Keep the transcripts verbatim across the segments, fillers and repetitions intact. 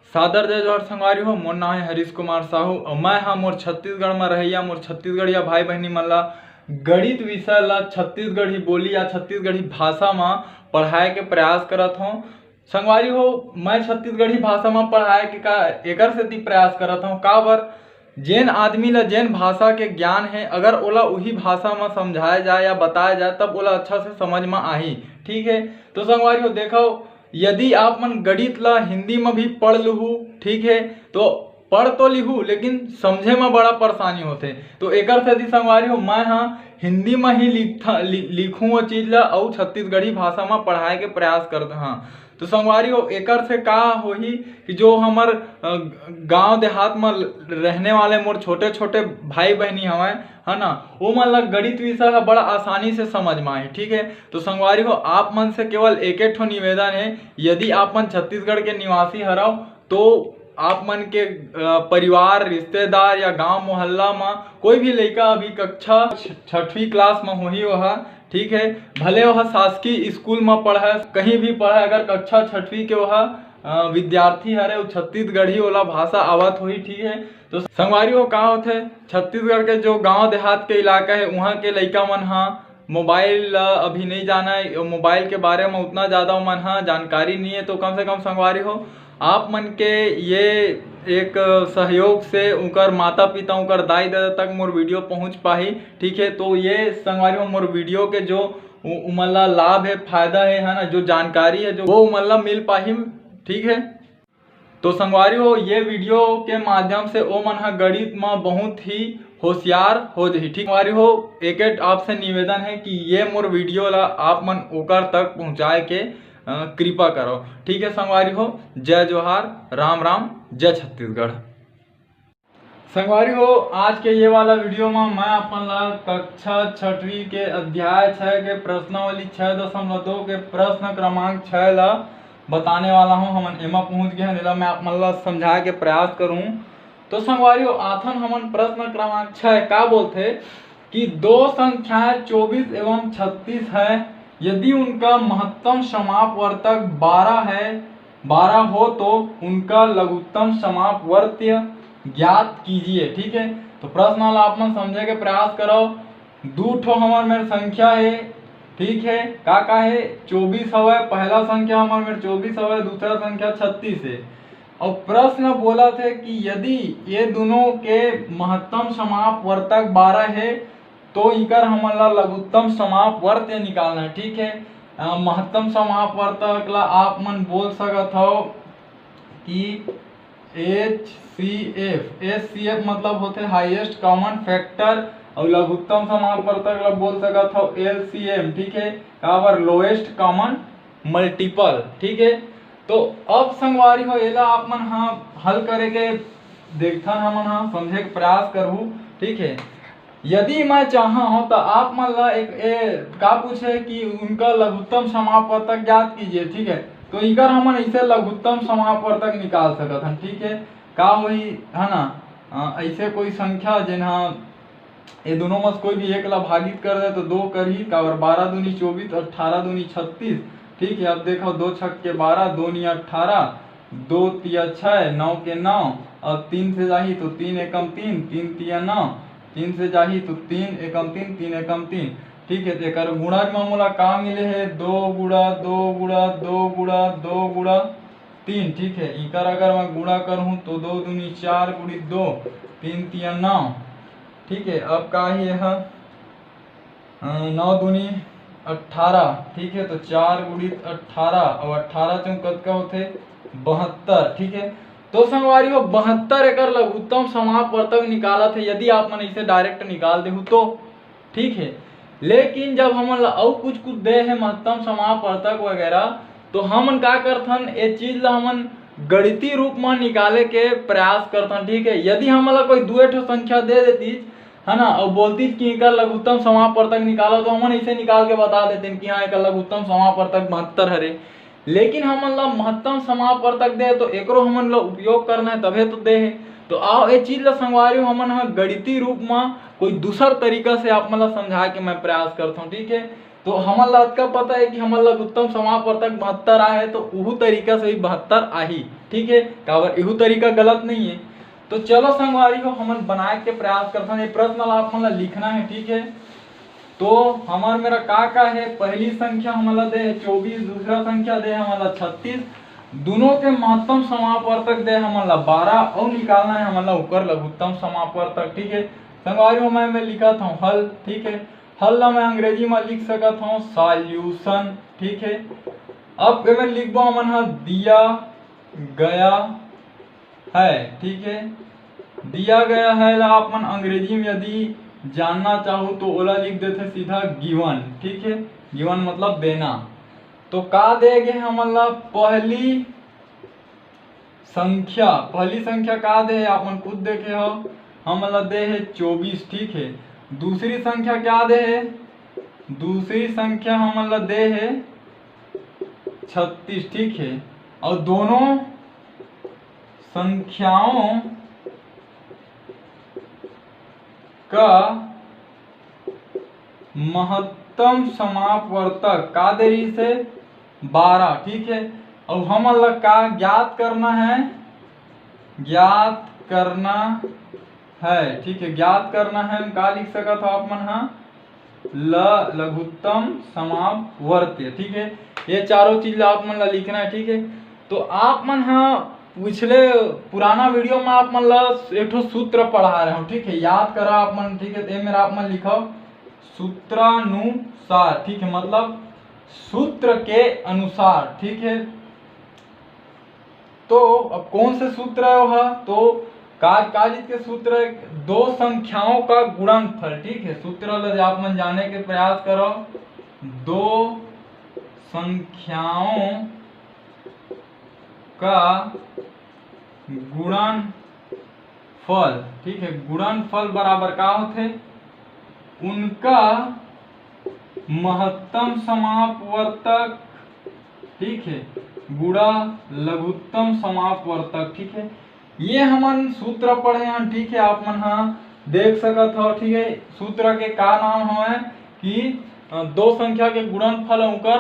सादर जय जोहार संगवारी हो, मोर नाम है हरीश कुमार साहू और मैं हा मोर छत्तीसगढ़ में रहइया मोर छत्तीसगढ़िया भाई बहनी मन ला गणित विषय ला छत्तीसगढ़ी बोली या छत्तीसगढ़ी भाषा में पढ़ाए के प्रयास करत हूँ। संगवारी हो, मैं छत्तीसगढ़ी भाषा में पढ़ाए के का एकर सेती प्रयास करत हूँ, काबर जेन आदमी ला जेन भाषा के ज्ञान है, अगर ओला उही भाषा में समझाए जाए या बताए जाए, तब ओला अच्छा से समझ में आही। ठीक है, तो संगवारी हो, देखो, यदि आप मन गणित ला हिंदी में भी पढ़ लुहू, ठीक है, तो पढ़ तो लिहू, लेकिन समझे में बड़ा परेशानी होथे। तो एकर सेती संगवारी हो, मैं हा हिंदी में ही लिखथा, लि-, लिखूं वो चीज ला, अउ छत्तीसगढ़ी भाषा में पढ़ाए के प्रयास करत हा। तो संगवारी हो, एकर से का होही कि जो हमर, अ, गांव देहात में रहने वाले मोर छोटे-छोटे भाई बहनी हवय, है ना, वो मन ला गणित विषय ह बड़ा आसानी से समझ में आही। ठीक है, तो संगवारी हो, आप मन से केवल एक एक ठो निवेदन है, यदि आप मन छत्तीसगढ़ के निवासी हरव, तो आप मन के, अ, परिवार, रिश्तेदार या गांव मोहल्ला में कोई भी लइका अभी कक्षा छ-, छठवीं क्लास में होही, ओहा, ठीक है, भले ओहा शासकीय स्कूल में पढ़े, कहीं भी पढ़े, अगर कक्षा छठवीं के ओहा, अ, विद्यार्थी हरे, वो छत्तीसगढ़ी ओला भाषा आवत होही, ठीक है। तो संगवारी हो, का होथे, छत्तीसगढ़ के जो गांव देहात के इलाका है, वहाँ के लइका मन हा मोबाइल ला अभी नहीं जाना है, मोबाइल के बारे में उतना ज़्यादा ओमन हा जानकारी नहीं है। तो कम से कम संगवारी हो, आप मन के ये एक सहयोग से उनकर माता पिता, उनकर दाई ददा तक मोर वीडियो पहुँच पाही। ठीक है, तो ये संगवारी हो, मोर वीडियो के जो उ-, उमन ला लाभ है, फायदा है, है ना, जो जानकारी है, जो वो उमन ला मिल पाही। ठीक है, तो संगवारी हो, ये वीडियो के माध्यम से ओ मन ह गणित म बहुत ही होशियार हो जही। ठीक संगवारी हो, एक एक आपसे निवेदन है कि ये मोर वीडियो ला आप मन ओकर तक पहुँचाए के, अ, कृपा करो। ठीक है संगवारी हो, जय जोहार, राम राम, जय छत्तीसगढ़। संगवारी हो, आज के ये वाला वीडियो में मैं अपन ला कक्षा छठवीं के अध्याय छः के प्रश्नावली छः दशमलव दो के प्रश्न क्रमांक छः ला बताने वाला हूँ। हमन एमा पहुँच गए हैं, एला मैं आप मन ला समझाए के प्रयास करूँ। तो संगवारी हो, आथन हमन प्रश्न क्रमांक छः का बोलथे कि दो संख्याएं चौबीस एवं छत्तीस है, यदि उनका महत्तम समापवर्तक बारह है, बारह हो तो उनका लघुत्तम समापवर्त्य ज्ञात कीजिए। ठीक है, तो प्रश्न ला आप मन समझे के प्रयास करो। दू ठो हमर मेर संख्या है, ठीक है, का का है, चौबीस हवय, पहला संख्या हमर मेर चौबीस हवय, दूसरा संख्या छत्तीस है। और प्रश्न बोलत है कि यदि ये दोनों के महत्तम समापवर्तक बारह है, तो इकर हमन ला लघुत्तम समापवर्त्य निकालना है। ठीक है, अ, महत्तम समापवर्तक ला आप मन बोल सकत हव कि H C F, H C F मतलब होथे हाईएस्ट कॉमन फैक्टर, और लघुत्तम समापवर्तक ला बोल सकत हव एल सी एम। ठीक है, काबर लोएस्ट कॉमन मल्टीपल। ठीक है, तो अब संगवारी हो, एला आप मन हा हल करे के देखथन, हमन हा समझे के प्रयास करहू। ठीक है, यदि मैं चाहूँ तो आप मन ला एक ए, का पूछे कि उनका लघुत्तम समापवर्तक ज्ञात कीजिए। ठीक है, तो इकर हमन इसे लघुत्तम समापवर्तक निकाल सकत हन। ठीक है, का होही, है ना, अ, ऐसे कोई संख्या जेन हा ये दोनों में से कोई भी एक ला भागित कर दे तो दो करही, काबर बारह दूनी चौबीस, अट्ठारह दूनी छत्तीस। ठीक है, अब देखो, दो छक के बारह, दो निया अट्ठारह, दो तिया छः, नौ के नौ, अब तीन से जाही तो तीन एकम तीन, तीन तिया नौ, तीन से जाही तो तीन एकम तीन, तीन एकम तीन। ठीक है, तो एकर गुणज म मोला का मिले हे, दो गुणा दो गुणा दो गुणा दो गुणा तीन। ठीक है, इकर अगर मैं गुणा करहूँ तो दो दूनी चार गुणित दो, तीन तिया नौ। ठीक है, अब का ही यह, अ, नौ दूनी अट्ठारह। ठीक है, तो चार गुणित अट्ठारह और अट्ठारह चौक कतका होथे, बहत्तर। ठीक है, तो संगवारी हो, बहत्तर एकर लघुत्तम समापवर्तक निकालत है। यदि आप मन इसे डायरेक्ट निकाल देहू तो ठीक है, लेकिन जब हमन ला अउ कुछ कुछ दे हे, महत्तम समापवर्तक वगैरह, तो हमन का करथन, ए चीज ला हमन गणितीय रूप म निकाले के प्रयास करथन। ठीक है, यदि हमन ला कोई दुए ठो संख्या दे देतीस, है ना, और बोलतीस कि एकर लघुत्तम समापवर्तक निकालो, तो हमन इसे निकाल के बता देतेन कि हाँ, एकर लघुत्तम समापवर्तक बहत्तर हरे। लेकिन हमन ला महत्तम समापवर्तक दे, तो एकरो हमन ला उपयोग करना है, तभे तो दे हे। तो आओ, ए चीज ला संगवारी हो, हमन ह गणितीय रूप म कोई दूसर तरीका से आप मन ला समझाए के मैं प्रयास करथौं। ठीक है, तो हमन ला अतका पता है कि हमन ला लघुत्तम समापवर्तक बहत्तर आए, तो उहू तरीका से भी बहत्तर आही, ठीक है, काबर इहू तरीका गलत नहीं है। तो चलो संगवारी हो, हमन बनाए के प्रयास करथन। ये प्रश्न ला आप मन ला लिखना है, ठीक है। तो हमर मेरा का का है, पहली संख्या हमन ला दे है चौबीस, दूसरा संख्या दे है हमन ला छत्तीस। दोनों के महत्तम समापवर्तक दे हमन ला बारह, और निकालना है हमन ला ओकर लघुत्तम समापवर्तक, ठीक है। संगवारी हो, मैं, मैं लिखत हूँ हल, ठीक है। हल ला मैं अंग्रेजी में लिख सकत हूँ solution, ठीक है। अब एमे लिखबो हमन ह दिया गया है, ठीक है। दिया गया है ला आप मन अंग्रेजी में यदि जानना चाहो तो ओला लिख देथे सीधा given, ठीक है। Given मतलब देना। तो का दे गे हमन ला, पहली संख्या, पहली संख्या का दे है, आप मन खुद देखे हो, हमन ला दे है चौबीस, ठीक है। दूसरी संख्या क्या दे है, दूसरी संख्या हमन ला दे है छत्तीस, ठीक है। और दोनों संख्याओं का महत्तम समापवर्तक का दे रहिस हे, बारह, ठीक है। और हमन ला का ज्ञात करना है, ज्ञात करना है, ठीक है, ज्ञात करना है। हम का लिख सकत हो आप मन हा, ल लघुत्तम समापवर्त्य, ठीक है। ये चारों चीज ला आप मन ला लिखना है, ठीक है। तो आप मन हा पिछले पुराना वीडियो में आप मन ला एक ठो सूत्र पढ़ा रहे हो, ठीक है, याद करा आप मन, ठीक है। तो ये मेरा आप मन लिखो सूत्रानुसार, ठीक है, मतलब सूत्र के अनुसार, ठीक है। तो अब कौन से सूत्र है वह, तो काज काजित के सूत्र है, दो संख्याओं का गुणनफल, ठीक है। सूत्र ला आप मन जाने के प्रयास करो, दो संख्याओं का गुणनफल, ठीक है, गुणनफल बराबर का होथे, उनका महत्तम समापवर्तक, ठीक है, गुणा लघुत्तम समापवर्तक, ठीक है। ये हमन सूत्र पढ़े हन, ठीक है, आप मन हा देख सकत हो, ठीक है। सूत्र के का नाम हवे कि अ, दो संख्या के गुणनफल, ओकर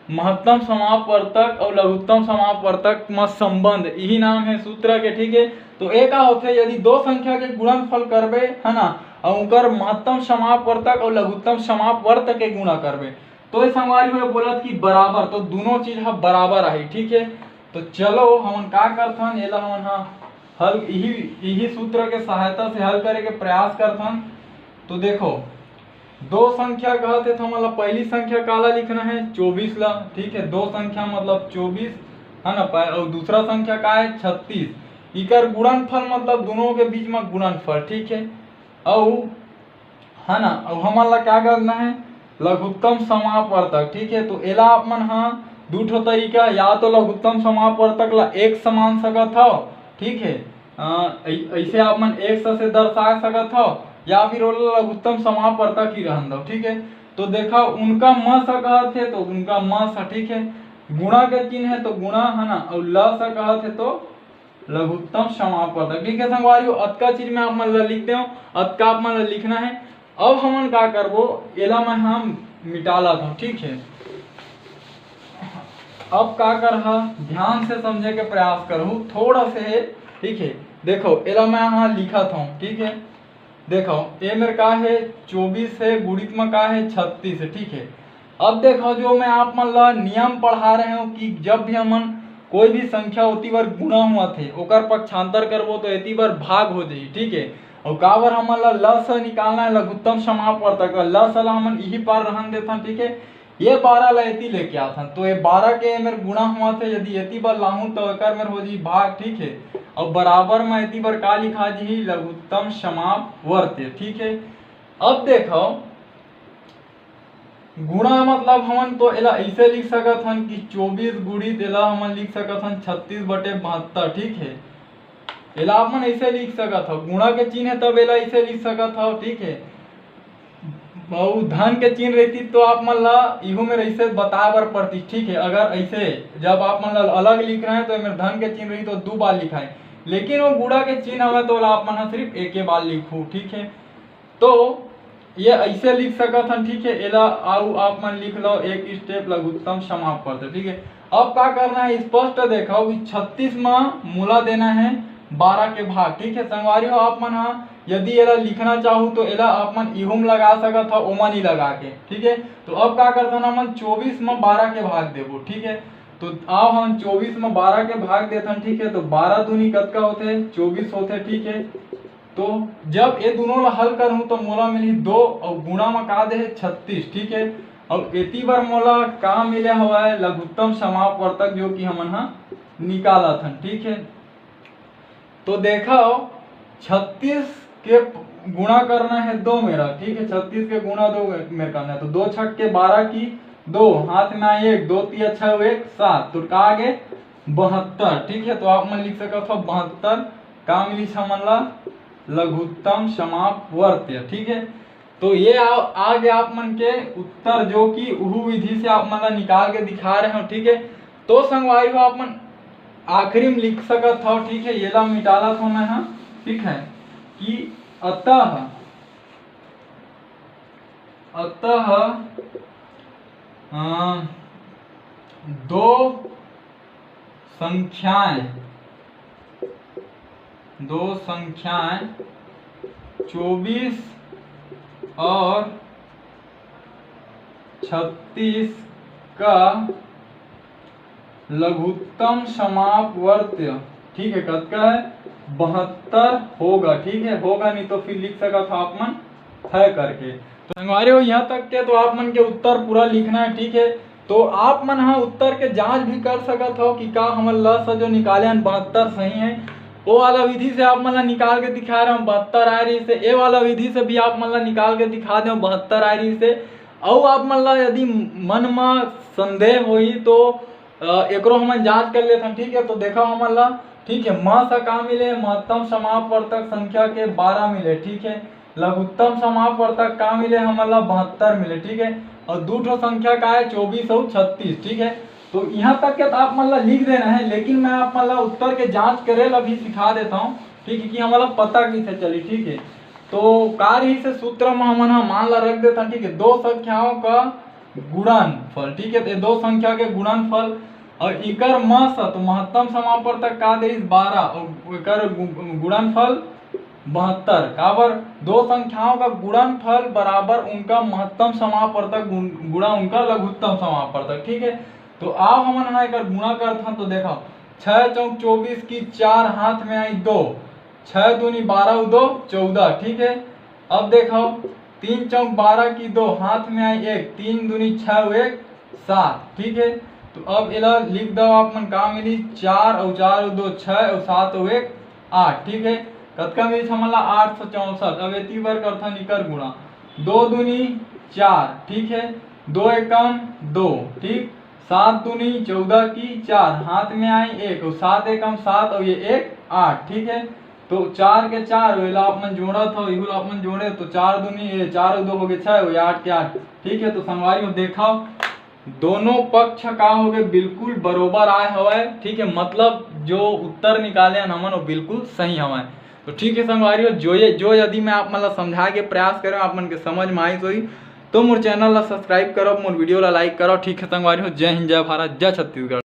महत्तम समापवर्तक और लघुत्तम समापवर्तक म संबंध, यही नाम है सूत्र के, ठीक है। तो ए का होथे, यदि दो संख्या के गुणनफल करबे, है ना, और ओकर महत्तम समापवर्तक और लघुत्तम समापवर्त के गुणा करबे, तो ये संगवारी हो बोलत कि बराबर, तो दोनों चीज ह बराबर आही, ठीक है। तो चलो हमन का करथन, एला हमन हा हल, यही, यही सूत्र के सहायता से हल करे के प्रयास करथन। तो देखो, दो संख्या कहत हे, तो हमन ला पहली संख्या काला लिखना है, चौबीस ला, ठीक है। दो संख्या मतलब चौबीस, है ना, पह-, और दूसरा संख्या का है, छत्तीस। इकर गुणनफल मतलब दोनों के बीच में गुणनफल, ठीक है। और, है ना, और हमन ला क्या करना है, लघुत्तम समापवर्तक, ठीक है। तो एला आप मन हा दू ठो तरीका, या तो लघुत्तम समापवर्तक ला x मान सकत हो, ठीक है, अ, ऐ-, ऐसे आप मन x से दर्शा सकत हो, या फिर ओला लघुत्तम समापवर्तक ही रहन दो, ठीक है। तो देखा, उनका म स कहत हे तो उनका म स, ठीक है, गुणा के चिन्ह है तो गुणा, है ना, और ल स कहत हे तो लघुत्तम समापवर्तक, ठीक है संगवारी हो। अतका चीज मैं आप मन ला लिख देव, अतका आप मन ला लिखना है। अब हमन का करबो, एला मैं हम मिटा लात हूँ, ठीक है। अब का करहा, ध्यान से समझे के प्रयास करहु थोड़ा से, ठीक है। देखो, एला मैं यहाँ लिखत हूँ, ठीक है। देखो, ए मेर का है, चौबीस है, गुणित में का है, छत्तीस है, ठीक है। अब देखो, जो मैं आप मन ला नियम पढ़ा रहे हूँ कि जब भी हमन कोई भी संख्या ओती बर गुणा हुआ थे, ओकर पक्षांतर करबो तो एती बर भाग हो जाही, ठीक है। और काबर हमन ला ल स निकालना है, लघुत्तम समापवर्तक, ल स ला हमन इही पार रहन देथन, ठीक है। ये बारह ला एती लेके आथन, तो ये बारह के ए मेर गुणा हुआ थे, यदि एती बर लाहूं तो एकर मेर हो जी भाग, ठीक है। और बराबर में एती बर का लिखा जी, लघुत्तम समापवर्त्य, ठीक है। अब देखो, गुणा मतलब हमन तो एला ऐसे लिख सकत हन कि चौबीस गुणित एला हमन लिख सकत हन छत्तीस बटे बहत्तर, ठीक है। एला आप मन ऐसे लिख सकत हो, गुणा के चिन्ह है तब एला ऐसे लिख सकत हो, ठीक है। अउ धन के चिन्ह रहती तो आप मन ला इहू में ऐसे बताए बर पड़ती, ठीक है। अगर ऐसे जब आप मन ला अलग लिखना है तो एमेर धन के चिन्ह रही तो दो बार लिखाए, लेकिन वो गुणा के चिन्ह हवे तो ओला आप मन ह सिर्फ एके बार लिखू, ठीक है। तो ये ऐसे लिख सकत हन, ठीक है। एला अउ आप मन लिख लो एक step लघुत्तम समापवर्त, ठीक है। अब का करना है, स्पष्ट देखो कि छत्तीस म मोला देना है बारह के भाग, ठीक है। संगवारी हो, आप मन हा यदि एला लिखना चाहू तो एला आप मन इहू म लगा सकत हो, ओमा नहीं लगा के, ठीक है। तो अब का करथन, हमन चौबीस म बारह के भाग देबो, ठीक है। तो आओ हम चौबीस म बारह के भाग देथन, ठीक है। तो बारह दूनी कतका होथे? चौबीस होथे, ठीक है। तो जब ये दोनों ला हल करहूँ तो मोला मिलही दो, और गुणा म का दे हे? छत्तीस, ठीक है। और एती बर मोला का मिले हवय? लघुत्तम समापवर्तक, जो कि हमन हा निकालत हन, ठीक है। तो देखो, छत्तीस के गुणा करना है दो मेरा, ठीक है। छत्तीस के गुणा दो मेरा करना है, तो दो छक के बारह की दो, हाथ में आए एक, दो तिया छः, एक सात, तो का आगे? बहत्तर, ठीक है। तो आप मन लिख सकत हो बहत्तर। का मिलिस हमन ला? लघुत्तम समापवर्त्य, ठीक है। तो ये आ, आ गया आप मन के उत्तर, जो कि उहू विधि से आप मन ला निकाल के दिखा रहे हो, ठीक है। तो संगवारी हो, आप मन आखिरी में लिख सकत हो, ठीक है, ये ला मिटाला था मैं, हाँ, ठीक है, कि अतः, अतः अ, दो संख्याएं, दो संख्याएं चौबीस और छत्तीस का लघुत्तम समापवर्त्य, ठीक है, कतका है? बहत्तर होगा, ठीक है, होगा नहीं तो फिर लिख सकत हो आप मन है करके। तो संगवारी हो, यहाँ तक के तो आप मन के उत्तर पूरा लिखना है, ठीक है। तो आप मन हा उत्तर के जांच भी कर सकत हो कि का हमन ल स जो निकाले हन बहत्तर सही है, वो वाला विधि से आप मन ला निकाल के दिखा रहे हो, बहत्तर आ रही से, ये वाला विधि से भी आप मन ला निकाल के दिखा दे बहत्तर आ रही से। अउ आप मन ला यदि मन म संदेह होही तो अ, एकरो हमन जांच कर लेथन, ठीक है। तो देखो हमन ला, ठीक है, म स का मिले? महत्तम समापवर्तक संख्या के बारह मिले, ठीक है। लघुत्तम समापवर्तक का मिले? हमन ला बहत्तर मिले, ठीक है। और दू ठो संख्या का है? चौबीस और छत्तीस, ठीक है। तो यहाँ तक के तो आप मन ला लिख देना है, लेकिन मैं आप मन ला उत्तर के जांच करे ला भी सिखा देता हूँ, ठीक है, कि हमन ला पता कैसे चली, ठीक है। तो का रही से सूत्र में हमन हा मान ला रख देथन, ठीक है, दो संख्याओं का गुणनफल, ठीक है, तो ये दो संख्या के गुणनफल और इकर म स तो महत्तम समापवर्तक का देस? बारह, और एकर गु-, गुणनफल बहत्तर। काबर? दो संख्याओं का गुणनफल बराबर उनका महत्तम समापवर्तक गुण-, गुणा उनका लघुत्तम समापवर्तक, ठीक है। तो आओ हमन हा एकर गुणा करथन, तो देखो, छः चौक चौबीस की चार, हाथ में आई दो, छः दूनी बारह, दो चौदह, ठीक है। अब देखो, तीन चौक बारह की दो, हाथ में आई एक, तीन दूनी छः, एक सात, ठीक है। तो अब एला लिख दो आप मन, का मिली? चार और चार और दो छः और सात और एक आठ, ठीक है। कतका मिली हमन ला? आठ सौ चौसठ। अब एती बर करथन इकर गुणा, दो दूनी चार, ठीक है, दो एकम दो, ठीक, सात दूनी चौदह की चार, हाथ में आई एक और सात एकम सात और ये एक आठ, ठीक है। तो चार के चार, एला आप मन जोड़त हो, इहू ला आप मन जोड़े तो चार दूनी, ये चार और दो हो गए छः, ये आठ के आठ, ठीक है। तो संगवारी हो, देखो दोनों पक्ष का हो गए, बिल्कुल बरोबर आए हवय, ठीक है, मतलब जो उत्तर निकाले हन हमन वो बिल्कुल सही हवय। तो ठीक है संगवारी हो, जो ये, जो यदि मैं आप मन ला समझाए के प्रयास करें, आप मन के समझ में आइस होही, तो मोर चैनल ला सब्सक्राइब करो, मोर वीडियो ला लाइक करो, ठीक है संगवारी हो। जय हिंद, जय भारत, जय छत्तीसगढ़।